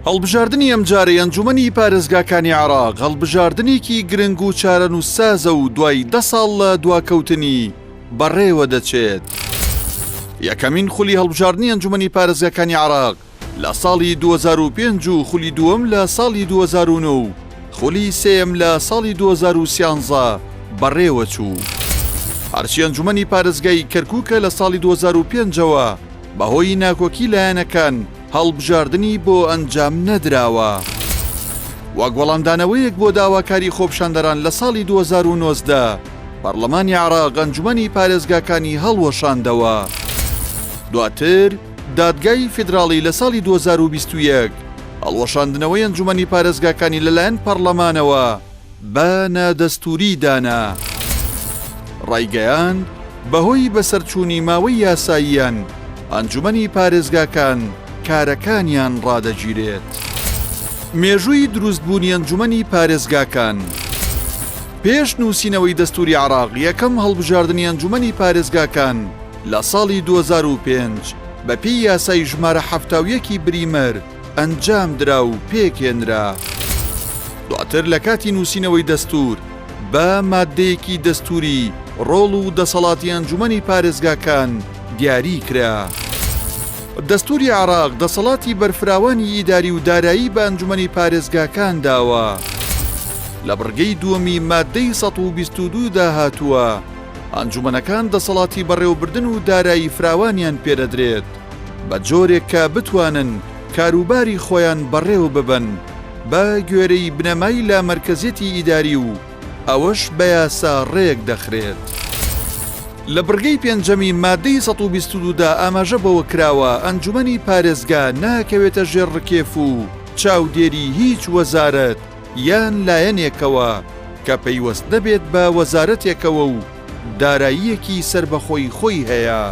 هەڵبژاردنی ئەمجارەی ئەنجومەنی پارێزگاکانی عێراق هەڵبژاردنێکی گرنگ و چارەنووسسازە و دوای دە ساڵ لە دواکەوتنی بەڕێوە دەچێت. یەکەمین خولی هەڵبژاردنی ئەنجومەنی پارێزگاکانی عێراق لە ساڵی 2005 و خولی دووەم لە ساڵی 2009 و خولی سێیەم لە ساڵی 2013 بەڕێوەچوو. هەرچی ئەنجومەنی پارێزگای کەرکووکە لە ساڵی 2005ەوە بەهۆی ناکۆکی لایەنەکان هەڵبژاردنی بۆ ئەنجام نەدراوە. وەک وەڵامدانەوەیەک بۆ داواکاری خۆپیشاندەران لە ساڵی 2019 پەڕلەمانی عێراق ئەنجومەنی پارێزگاکانی هەڵوەشاندەوە. دواتر دادگای فیدراڵی لە ساڵی 2021 هەڵوەشاندنەوەی ئەنجومەنی پارێزگاکانی لەلایەن پەڕلەمانەوە بە نادەستووری دانا. ڕایگەیاند، بەهۆی بەسەرچوونی ماوەی یاساییان، ئەنجومەنی پارێزگاکان کارەکانیان ڕادەگیرێت. مێژووی دروستبوونی ئەنجومەنی پارێزگاکان. پێش نووسینەوەی دەستووری عێراق، یەکەم هەڵبژاردنی ئەنجومەنی پارێزگاکان لە ساڵی 2005 بەپێی یاسای ژمارە 71 ی بریمەر ئەنجامدرا و پێکهێنرا. دواتر لە کاتی نووسینەوەی دەستوور بە ماددەیەکی دەستووری ڕۆڵ و دەسەڵاتی ئەنجومەنی پارێزگاکان دیاری کرا. دەستووری عێراق دەسەڵاتی بەرفراوانی ئیداری و دارایی بە ئەنجومەنی پارێزگاکان داوە. لە بڕگەی دووەمی ماددەی 122 دا هاتووە، ئەنجومەنەکان دەسەڵاتی بەڕێوەبردن و دارایی فراوانیان پێدەدرێت، بە جۆرێک کە بتوانن کاروباری خۆیان بەڕێوە ببەن بە گوێرەی بنەمای لامەرکەزیەتی ئیداری و ئەوەش بە یاسا ڕێک دەخرێت. لە بڕگەی پێنجەمی مادەی 122 دا ئاماژە بەوە کراوە ئەنجومەنی پارێزگا ناکەوێتە ژێر ڕکێف و چاودێری هیچ وەزارەت یان لایەنێکەوە کە پەیوەست نەبێت بە وەزارەتێکەوە و داراییەکی سەربەخۆی خۆی هەیە.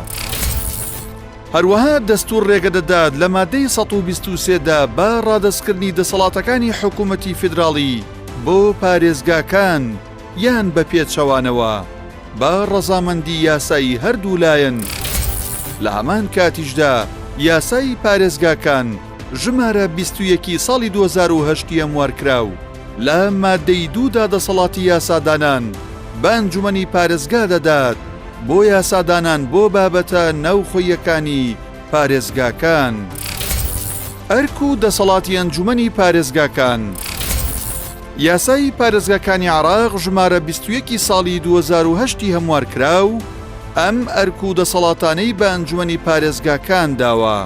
هەروەها دەستوور رێگە دەدات لە مادەی 123 دا بە رادەستکردنی دەسەڵاتەکانی حکوومەتی فیدراڵی بۆ پارێزگاکان یان بە پێچەوانەوە بە رەزامەندی یاسایی هەردوو لایەن، لە هەمان کاتیشدا یاسای پارێزگاکان ژمارە 21 ی ساڵی 2008 ی هەموارکراو لە مادەی دوو دا دەسەڵاتی یاسادانان بە ئەنجومەنی پارێزگا دەدات بۆ یاسادانان بۆ بابەتە ناوخۆییەکانی پارێزگاکان. ئەرک و دەسەڵاتی ئەنجومەنی پارێزگاکان. یاسای پارێزگاکانی عێراق ژمارە 21 ی ساڵی 2008 ی هەموارکراو ئەم ئەرک و دەسەڵاتانەی بە ئەنجومەنی پارێزگاکان داوە.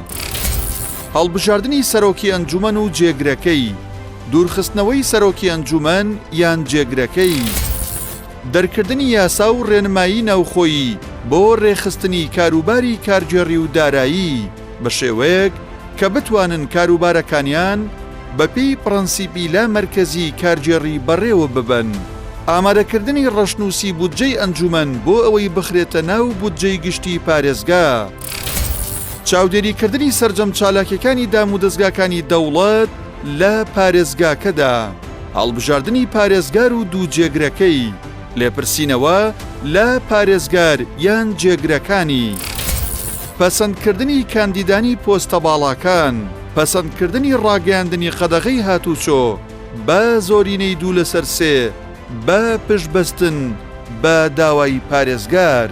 هەڵبژاردنی سەرۆکی ئەنجومەن و جێگرەکەی. دوورخستنەوەی سەرۆکی ئەنجومەن یان جێگرەکەی. دەرکردنی یاسا و ڕێنمایی ناوخۆیی بۆ ڕێکخستنی کاروباری کارگێڕی و دارایی بە شێوەیەک کە بتوانن کاروبارەکانیان بەپێی پڕەنسیپی لا مەرکەزی کارگێڕی بەڕێوە ببەن. ئامادەکردنی ڕەشنووسی بودجەی ئەنجومەن بۆ ئەوەی بخرێتە ناو بودجەی گشتی پارێزگا. چاودێریکردنی سەرجەم چالاکیەکانی دامودەزگاکانی دەوڵەت لە پارێزگاکەدا، هەڵبژاردنی پارێزگار و دوو جێگرەکەی، لێپرسینەوە لە پارێزگار یان جێگرەکانی، پەسەندکردنی کاندیدانی پۆستە باڵاکان، پەسەندکردنی ڕاگەیاندنی قەدەغەی هاتوچۆ بە زۆرینەی دوو لەسەر سێ بە پشتبەستن بە داوای پارێزگار.